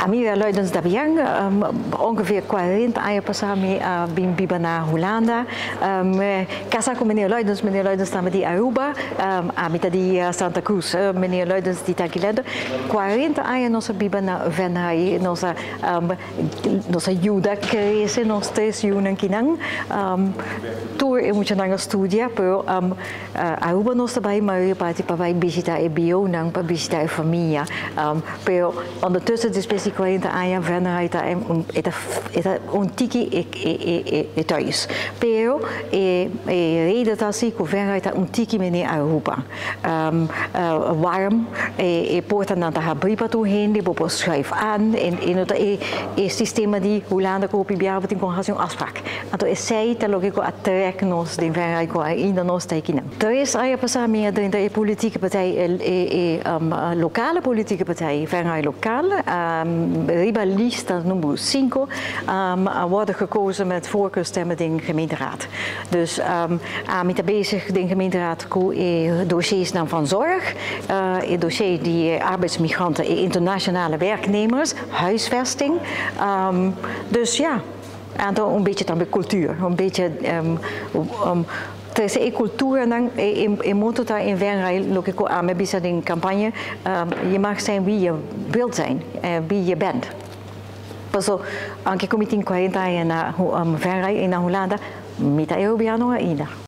Ami Luidens Dabian, ongeveer 40 aña pasa mi a bin biba na Hulanda. Casa cu meneer Luidens, meneer Luidens tambe di Aruba, ami ta di Santa Cruz, meneer Luidens di Tanki Leendert. 40 aña nos a biba na Venray, nos a yuda crece nos tres yiunan kinan. Tur e muchanan a studia, pero Aruba nos ta bay mayoria parti pa bay bishita e bionan, pa bishita e famia. Pero ondertussen, despues di 40 aña, Venray ta un tiki e thuis. Pero e reden ta asina cu Venray ta un tiki manera Aruba. Warm, e portanan ta habri pa tur hende, bo por schuif aan, e sistema di Hulanda cu hopi biaha bo tin cu haci un afspraak. Anto esey ta loke cu a trek nos den Venray cu ainda nos ta akinan. 3 aña pasa mi a drenta e politieke partij, e lokale politieke partij Venray Lokaal, riba lista nummer 5, worden gekozen met voorkeurstemmen in gemeenteraad. Dus ami ta bezig den gemeenteraad cu e dossiers van zorg, e dossier di arbeidsmigranten en internationale werknemers, huisvesting. Dus ja, en un beetje tambe cultuur, un beetje trece e cultuur e motto ta in Venray, loke cu ami a bisa den campaña, je mag zijn wie je wilt zijn, wie je bent. Paso, aunke cu mi tin 40 aña na Venray y na Hulanda, mi ta Arubiano ainda.